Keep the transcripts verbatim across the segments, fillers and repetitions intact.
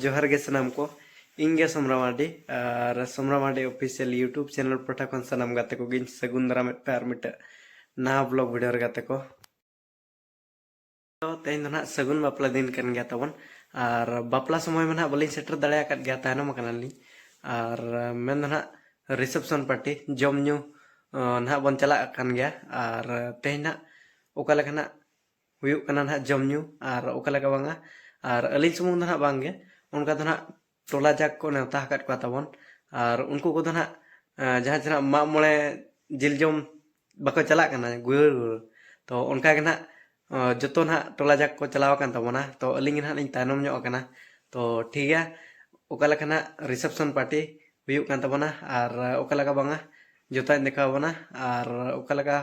ᱡᱚᱦᱟᱨ ᱜᱮ ᱥᱟᱱᱟᱢ ᱠᱚ, ᱤᱧ ᱜᱮ ᱥᱚᱢᱨᱟ ᱢᱟᱨᱰᱤ ᱟᱨ ᱥᱚᱢᱨᱟ ᱢᱟᱨᱰᱤ ᱚᱯᱷᱤᱥᱤᱭᱟᱞ YouTube ᱪᱮᱱᱮᱞ ᱯᱟᱦᱴᱟ ᱠᱷᱚᱱ ᱥᱟᱱᱟᱢ ᱜᱟᱛᱮ ᱠᱚᱜᱮᱧ ᱥᱟᱹᱜᱩᱱ ᱫᱟᱨᱟᱢᱮᱫ ᱯᱮ ᱟᱨ ᱢᱤᱫᱴᱟᱝ ᱱᱟᱣᱟ ᱵᱞᱚᱜ ᱵᱷᱤᱰᱤᱭᱳ ᱨᱮ ᱜᱟᱛᱮ ᱠᱚ᱾ ᱛᱚ ᱛᱮᱦᱮᱧ ᱫᱚ ᱱᱟᱦᱟᱜ ᱥᱟᱹᱜᱩᱱ ᱵᱟᱯᱞᱟ ᱫᱤᱱ ᱠᱟᱱ ᱜᱮᱭᱟ ᱛᱟᱵᱚᱱ, ᱟᱨ ᱵᱟᱯᱞᱟ ᱥᱚᱢᱚᱭ ᱢᱟ ᱱᱟᱦᱟᱜ ᱵᱟᱹᱞᱤᱧ ᱥᱮᱴᱮᱨ ᱫᱟᱲᱮ ᱟᱠᱟᱫ ᱜᱮᱭᱟ, ᱛᱟᱭᱱᱚᱢ ᱟᱠᱟᱱᱟᱞᱤᱧ᱾ ᱟᱨ ᱢᱮᱱ ᱫᱚ ᱱᱟᱦᱟᱜ ᱨᱤᱥᱮᱯᱥᱚᱱ ᱯᱟᱨᱴᱤ ᱡᱚᱢ ᱧᱩ ᱱᱟᱦᱟᱜ ᱵᱚᱱ ᱪᱟᱞᱟᱜ ᱠᱟᱱ ᱜᱮᱭᱟ᱾ ᱟᱨ ᱛᱮᱦᱮᱧ ᱱᱟᱦᱟᱜ ᱚᱠᱟ ᱞᱮᱠᱟ ᱱᱟᱦᱟᱜ ᱦᱩᱭᱩᱜ ᱠᱟᱱᱟ ᱱᱟᱦᱟᱜ ᱡᱚᱢ ᱧᱩ ᱟᱨ ᱚᱠᱟ ᱞᱮᱠᱟ ᱵᱟᱝᱟ, ᱟᱨ ᱟᱹᱞᱤᱧ ᱥᱩᱢᱩᱝ ᱫᱚ ᱱᱟᱦᱟᱜ ᱵᱟᱝᱜᱮ, ᱚᱱᱠᱟ ᱫᱚ ᱱᱟᱦᱟᱜ ᱴᱚᱞᱟ ᱡᱟᱠ ᱠᱚ ᱱᱮᱣᱛᱟ ᱟᱠᱟᱫ ᱠᱚᱣᱟ ᱛᱟᱵᱚᱱ᱾ ᱟᱨ ᱩᱱᱠᱩ ᱠᱚᱫᱚ ᱱᱟᱦᱟᱜ ᱡᱟᱦᱟᱸ ᱡᱟᱦᱟᱸ ᱢᱟᱜ ᱢᱚᱬᱮ ᱡᱤᱞ ᱡᱚᱢ ᱵᱟᱠᱚ ᱪᱟᱞᱟᱜ ᱠᱟᱱᱟ ᱜᱩᱭᱟᱹᱲ ᱜᱩᱭᱟᱹᱲ᱾ ᱛᱚ ᱚᱱᱠᱟ ᱜᱮ ᱱᱟᱦᱟᱜ ᱡᱚᱛᱚ ᱱᱟᱦᱟᱜ ᱴᱚᱞᱟ ᱡᱟᱠ ᱠᱚ ᱪᱟᱞᱟᱣ ᱟᱠᱟᱱ ᱛᱟᱵᱚᱱᱟ᱾ ᱛᱚ ᱟᱹᱞᱤᱧ ᱜᱮ ᱱᱟᱦᱟᱜ ᱞᱤᱧ ᱛᱟᱭᱱᱚᱢ ᱧᱚᱜ ᱟᱠᱟᱱᱟ᱾ ᱛᱚ ᱴᱷᱤᱠ ᱜᱮᱭᱟ, ᱚᱠᱟ ᱞᱮᱠᱟ ᱱᱟᱦᱟᱜ ᱨᱤᱥᱮᱯᱥᱚᱱ ᱯᱟᱨᱴᱤ ᱦᱩᱭᱩᱜ ᱠᱟᱱ ᱛᱟᱵᱚᱱᱟ ᱟᱨ ᱚᱠᱟ ᱞᱮᱠᱟ ᱵᱟᱝᱟ, ᱡᱚᱛᱚᱧ ᱫᱮᱠᱷᱟᱣ ᱟᱵᱚᱱᱟ᱾ ᱟᱨ ᱚᱠᱟ ᱞᱮᱠᱟ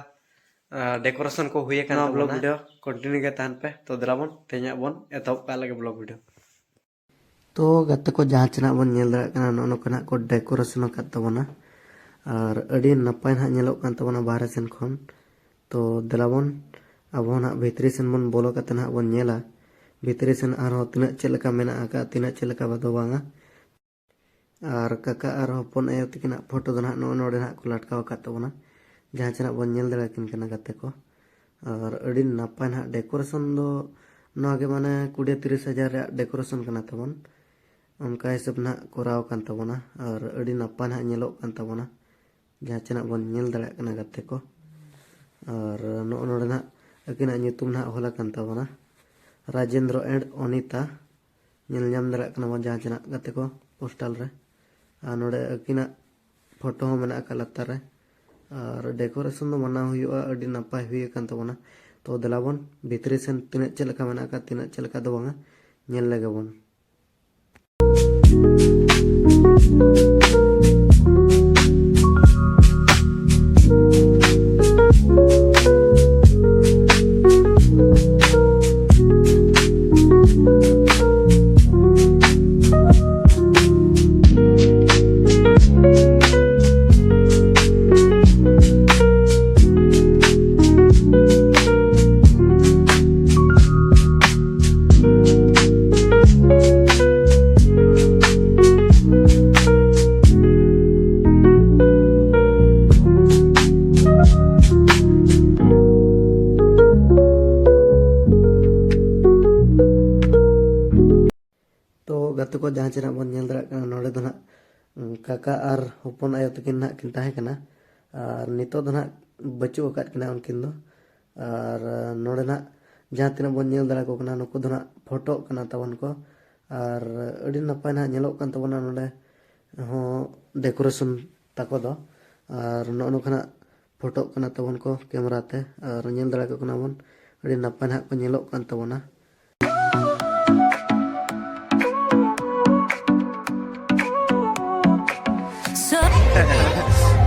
ᱰᱮᱠᱳᱨᱮᱥᱚᱱ ᱠᱚ ᱦᱩᱭ ᱟᱠᱟᱱ ᱱᱚᱣᱟ ᱵᱞᱚᱜ ᱛᱟᱵᱚᱱᱟ᱾ ᱵᱷᱤᱰᱤᱭᱳ ᱠᱚᱱᱴᱤᱱᱤᱭᱩ ᱜᱮ ᱛᱟᱦᱮᱱ ᱯᱮ᱾ ᱛᱚ ᱫᱮᱞᱟ ᱵᱚᱱ ᱛᱮᱦᱮᱧᱟᱜ ᱵᱚᱱ ᱮᱛᱚᱦᱚᱵ ᱠᱟᱜ ᱞᱮᱜᱮ ᱵᱞᱚᱜ ᱵᱷᱤᱰᱤᱭᱳ᱾ ᱛᱚ ᱜᱟᱛᱮ ᱠᱚ, ᱡᱟᱦᱟᱸ ᱪᱮᱱᱟᱜ ᱵᱚᱱ ᱧᱮᱞ ᱫᱟᱲᱮᱭᱟᱜ ᱠᱟᱱᱟ, ᱱᱚᱜᱼᱚ ᱱᱚᱝᱠᱟ ᱱᱟᱜ ᱠᱚ ᱰᱮᱠᱳᱨᱮᱥᱚᱱ ᱟᱠᱟᱫ ᱛᱟᱵᱚᱱᱟ ᱟᱨ ᱟᱹᱰᱤ ᱱᱟᱯᱟᱭ ᱱᱟᱦᱟᱜ ᱧᱮᱞᱚᱜ ᱠᱟᱱ ᱛᱟᱵᱚᱱᱟ ᱵᱟᱦᱨᱮ ᱥᱮᱱ ᱠᱷᱚᱱ᱾ ᱛᱚ ᱫᱮᱞᱟ ᱵᱚᱱ ᱟᱵᱚ ᱱᱟᱦᱟᱜ ᱵᱷᱤᱛᱨᱤ ᱥᱮᱱ ᱵᱚᱱ ᱵᱚᱞᱚ ᱠᱟᱛᱮ ᱱᱟᱦᱟᱜ ᱵᱚᱱ ᱧᱮᱞᱟ ᱵᱷᱤᱛᱨᱤ ᱥᱮᱱ ᱟᱨᱦᱚᱸ ᱛᱤᱱᱟᱹᱜ ᱪᱮᱫ ᱞᱮᱠᱟ ᱢᱮᱱᱟᱜ ᱟᱠᱟᱫ, ᱛᱤᱱᱟᱹᱜ ᱪᱮᱫ ᱞᱮᱠᱟ ᱫᱚ ᱵᱟᱝᱟ᱾ ᱟᱨ ᱠᱟᱠᱟ ᱟᱨ ᱦᱚᱯᱚᱱ ᱟᱭᱳ ᱛᱟᱹᱠᱤᱱᱟᱜ ᱯᱷᱳᱴᱳ ᱫᱚ ᱱᱟᱦᱟᱜ ᱱᱚᱜᱼᱚ ᱱᱚᱰᱮ ᱱᱟᱦᱟᱜ ᱠᱚ ᱞᱟᱴᱠᱟᱣ ᱟᱠᱟᱫ ᱛᱟᱵᱚᱱᱟ, ᱡᱟᱦᱟᱸ ᱪᱮᱱᱟᱜ ᱵᱚᱱ ᱧᱮᱞ ᱫᱟᱲᱮᱭᱟᱠᱤᱱ ᱠᱟᱱᱟ ᱜᱟᱛᱮ ᱠᱚ᱾ ᱟᱨ ᱟᱹᱰᱤ ᱱᱟᱯᱟᱭ ᱱᱟᱦᱟᱜ ᱰᱮᱠᱳᱨᱮᱥᱚᱱ ᱫᱚ, ᱱᱚᱣᱟ ᱜᱮ ᱢᱟᱱᱮ ᱠᱩᱲᱤ ᱛᱤᱨᱤᱥ ᱦᱟᱡᱟᱨ ᱨᱮᱭᱟᱜ ᱰᱮᱠᱳᱨᱮᱥᱚᱱ ᱠᱟᱱᱟ ᱛᱟᱵᱚᱱ᱾ ᱚᱱᱠᱟ ᱦᱤᱥᱟᱹᱵ ᱱᱟᱦᱟᱜ ᱠᱚᱨᱟᱣ ᱟᱠᱟᱱ ᱛᱟᱵᱚᱱᱟ ᱟᱨ ᱟᱹᱰᱤ ᱱᱟᱯᱟᱭ ᱱᱟᱦᱟᱜ ᱧᱮᱞᱚᱜ ᱠᱟᱱ ᱛᱟᱵᱚᱱᱟ, ᱡᱟᱦᱟᱸ ᱪᱮᱱᱟᱜ ᱵᱚᱱ ᱧᱮᱞ ᱫᱟᱲᱮᱭᱟᱜ ᱠᱟᱱᱟ ᱜᱟᱛᱮ ᱠᱚ᱾ ᱟᱨ ᱱᱚᱜᱼᱚ ᱱᱚᱰᱮ ᱱᱟᱦᱟᱜ ᱟᱹᱠᱤᱱᱟᱜ ᱧᱩᱛᱩᱢ ᱱᱟᱦᱟᱜ ᱚᱞ ᱟᱠᱟᱱ ᱛᱟᱵᱚᱱᱟ, ᱨᱟᱡᱮᱱᱫᱨᱚ and ᱚᱱᱤᱛᱟ᱾ ᱧᱮᱞ ᱧᱟᱢ ᱫᱟᱲᱮᱭᱟᱜ ᱠᱟᱱᱟ ᱵᱚᱱ ᱡᱟᱦᱟᱸ ᱪᱮᱱᱟᱜ ᱜᱟᱛᱮ ᱠᱚ ᱯᱳᱥᱴᱟᱞ ᱨᱮ᱾ ᱟᱨ ᱱᱚᱰᱮ ᱟᱹᱠᱤᱱᱟᱜ ᱯᱷᱳᱴᱳ ᱦᱚᱸ ᱢᱮᱱᱟᱜ ᱟᱠᱟᱫ ᱞᱟᱛᱟᱨ ᱨᱮ᱾ ᱟᱨ ᱰᱮᱠᱳᱨᱮᱥᱚᱱ ᱫᱚ ᱢᱟᱱᱟᱣ ᱦᱩᱭᱩᱜᱼᱟ, ᱟᱹᱰᱤ ᱱᱟᱯᱟᱭ ᱦᱩᱭ ᱟᱠᱟᱱ ᱛᱟᱵᱚᱱᱟ᱾ ᱛᱚ ᱫᱮᱞᱟ ᱵᱚᱱ ᱵᱷᱤᱛᱨᱤ ᱥᱮᱱ ᱛᱤᱱᱟᱹᱜ ᱪᱮᱫ ᱞᱮᱠᱟ ᱢᱮᱱᱟᱜ ᱟᱠᱟᱫ, ᱛᱤᱱᱟᱹᱜ ᱪᱮᱫ ᱞᱮᱠᱟ ᱫᱚ ᱵᱟᱝᱟ, ᱧᱮᱞ ᱞᱮᱜᱮ ᱵᱚᱱ᱾ ᱛᱟᱠᱚ ᱡᱟᱦᱟᱸ ᱪᱮ ᱱᱟᱜ ᱵᱚᱱ ᱧᱮᱞ ᱫᱟᱲᱮᱭᱟᱜ ᱠᱟᱱᱟ, ᱱᱚᱰᱮ ᱫᱚ ᱱᱟᱜ, ᱩᱸ, ᱠᱟᱠᱟ ᱟᱨ ᱦᱚᱯᱚᱱ ᱟᱭᱳ ᱛᱟᱹᱠᱤᱱ ᱱᱟᱜ ᱠᱤᱱ ᱛᱟᱦᱮᱸ ᱠᱟᱱᱟ᱾ ᱟᱨ ᱱᱤᱛᱚᱜ ᱫᱚ ᱱᱟᱜ ᱵᱟᱹᱪᱩᱜ ᱟᱠᱟᱫ ᱠᱤᱱᱟ ᱩᱱᱠᱤᱱ ᱫᱚ᱾ ᱟᱨ, ᱟᱸ, ᱱᱚᱰᱮ ᱱᱟᱜ ᱡᱟᱦᱟᱸ ᱛᱤᱱᱟᱹᱜ ᱵᱚᱱ ᱧᱮᱞ ᱫᱟᱲᱮ ᱠᱚ ᱠᱟᱱᱟ, ᱱᱩᱠᱩ ᱫᱚ ᱱᱟᱜ ᱯᱷᱳᱴᱳᱜ ᱠᱟᱱᱟ ᱛᱟᱵᱚᱱ ᱠᱚ᱾ ᱟᱨ ᱟᱹᱰᱤ ᱱᱟᱯᱟᱭ ᱱᱟᱜ ᱧᱮᱞᱚᱜ ᱠᱟᱱ ᱛᱟᱵᱚᱱᱟ ᱱᱚᱰᱮ ᱦᱚᱸ decoration ᱛᱟᱠᱚ ᱫᱚ᱾ ᱟᱨ ᱱᱚᱜᱼᱚ ᱱᱚᱝᱠᱟ ᱱᱟᱜ ᱯᱷᱳᱴᱳᱜ ᱠᱟᱱᱟ ᱛᱟᱵᱚᱱ ᱠᱚ ᱠᱮᱢᱮᱨᱟ ᱛᱮ᱾ ᱟᱨ ᱧᱮᱞ ᱫᱟᱲᱮ ᱠᱚ ᱠᱟᱱᱟ ᱵᱚᱱ, ᱟᱹᱰᱤ ᱱᱟᱯᱟᱭ ᱱᱟᱜ ᱠᱚ ᱧᱮᱞᱚᱜ ᱠᱟᱱ ᱛᱟᱵᱚᱱᱟ᱾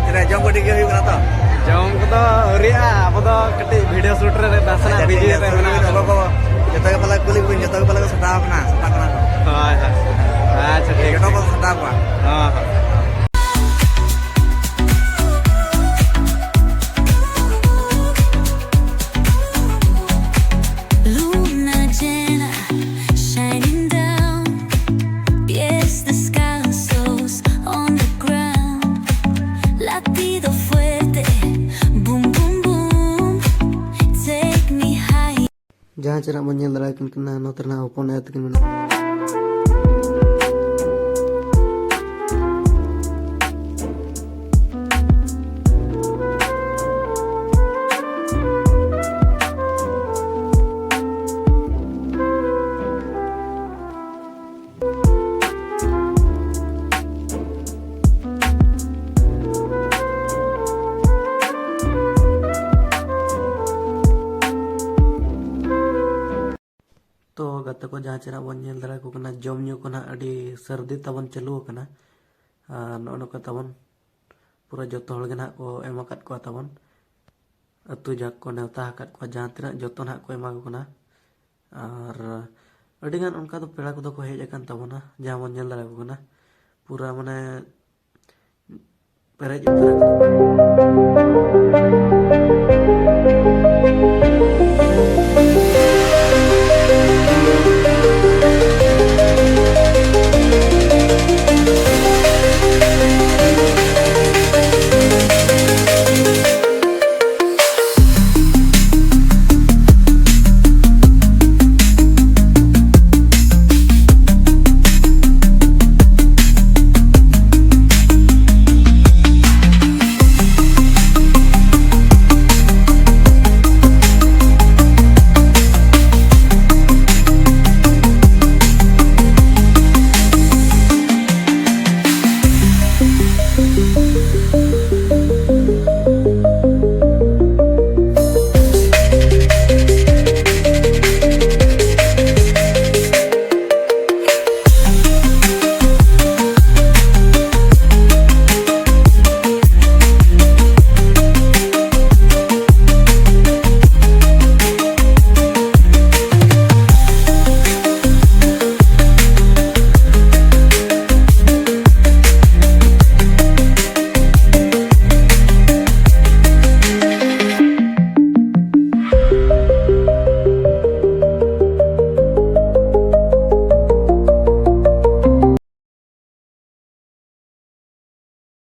ᱪᱮᱫᱟᱜ ᱡᱚᱢ ᱠᱚ ᱴᱷᱤᱠ ᱜᱮ ᱦᱩᱭᱩᱜ ᱠᱟᱱᱟ ᱛᱚ? ᱡᱚᱢ ᱠᱚᱫᱚ ᱟᱹᱣᱨᱤᱭᱟᱜᱼᱟ, ᱟᱵᱚ ᱫᱚ ᱠᱟᱹᱴᱤᱡ video shoot ᱨᱮ ᱱᱟᱥᱮᱱᱟᱜ ᱟᱪᱪᱷᱟ, ᱴᱷᱤᱠ busy ᱜᱮᱭᱟ, ᱨᱮ ᱥᱩᱨ ᱢᱮᱱᱟᱜ ᱨᱮᱱ ᱞᱮᱭᱟ᱾ ᱦᱚᱲ ᱠᱚ ᱡᱚᱛᱚ ᱜᱮ ᱯᱟᱞᱮ ᱠᱩᱞᱤ ᱠᱚᱵᱤᱱ, ᱡᱚᱛᱚ ᱜᱮ ᱯᱟᱞᱮ ᱠᱚ ᱥᱟᱯᱲᱟᱣ ᱠᱟᱱᱟ, ᱥᱟᱯᱲᱟᱣ ᱠᱟᱱᱟ ᱠᱚ᱾ ᱦᱳᱭ, ᱦᱳᱭ᱾ ᱟᱪᱪᱷᱟ, ᱴᱷᱤᱠ ᱡᱚᱛᱚ ᱜᱮᱭᱟ᱾ ᱠᱚ ᱥᱟᱯᱲᱟᱣ ᱠᱚᱣᱟ᱾ ᱦᱚᱸ, ᱦᱚᱸ᱾ Luna llena, shining down, pies descalzos on the ground, latido fuerte, boom, boom, boom, take me high. ᱡᱟᱦᱟᱸ ᱪᱮ ᱱᱟᱜ ᱵᱚᱱ ᱧᱮᱞ ᱫᱟᱲᱮᱭᱟᱜ ᱠᱟᱱᱟ, ᱱᱚᱛᱮ ᱨᱮᱱᱟᱜ ᱦᱚᱯᱚᱱ ᱟᱭᱳ ᱛᱟᱹᱠᱤᱱ ᱢᱮᱱᱟᱜ᱾ ᱛᱚ ᱜᱟᱛᱮ ᱠᱚ, ᱡᱟᱦᱟᱸ ᱪᱮ ᱱᱟᱜ ᱵᱚᱱ ᱧᱮᱞ ᱫᱟᱲᱮᱭᱟᱠᱚ ᱠᱟᱱᱟ, ᱡᱚᱢ ᱧᱩ ᱠᱚ ᱱᱟᱜ ᱟᱹᱰᱤ ᱥᱟᱹᱨᱫᱤ ᱛᱟᱵᱚᱱ ᱪᱟᱹᱞᱩ ᱟᱠᱟᱱᱟ᱾ ᱟᱨ ᱱᱚᱜᱼᱚ ᱱᱚᱝᱠᱟ ᱛᱟᱵᱚᱱ ᱯᱩᱨᱟᱹ ᱡᱚᱛᱚ ᱦᱚᱲ ᱜᱮ ᱱᱟᱜ ᱠᱚ ᱮᱢ ᱟᱠᱟᱫ ᱠᱚᱣᱟ ᱛᱟᱵᱚᱱ᱾ ᱟᱹᱛᱩ ᱡᱟᱠ ᱠᱚ ᱱᱮᱣᱛᱟ ᱟᱠᱟᱫ ᱠᱚᱣᱟ, ᱡᱟᱦᱟᱸ ᱛᱤᱱᱟᱹᱜ ᱡᱚᱛᱚ ᱱᱟᱜ ᱠᱚ ᱮᱢᱟ ᱠᱚ ᱠᱟᱱᱟ᱾ ᱟᱨ ᱟᱹᱰᱤᱜᱟᱱ ᱚᱱᱠᱟ ᱫᱚ ᱯᱮᱲᱟ ᱠᱚᱫᱚ ᱠᱚ ᱦᱮᱡ ᱟᱠᱟᱱ ᱛᱟᱵᱚᱱᱟ, ᱡᱟᱦᱟᱸ ᱵᱚᱱ ᱧᱮᱞ ᱫᱟᱲᱮᱭᱟᱠᱚ ᱠᱟᱱᱟ, ᱯᱩᱨᱟᱹ ᱢᱟᱱᱮ ᱯᱮᱨᱮᱡ ᱩᱛᱟᱹᱨ ᱟᱠᱟᱱᱟ᱾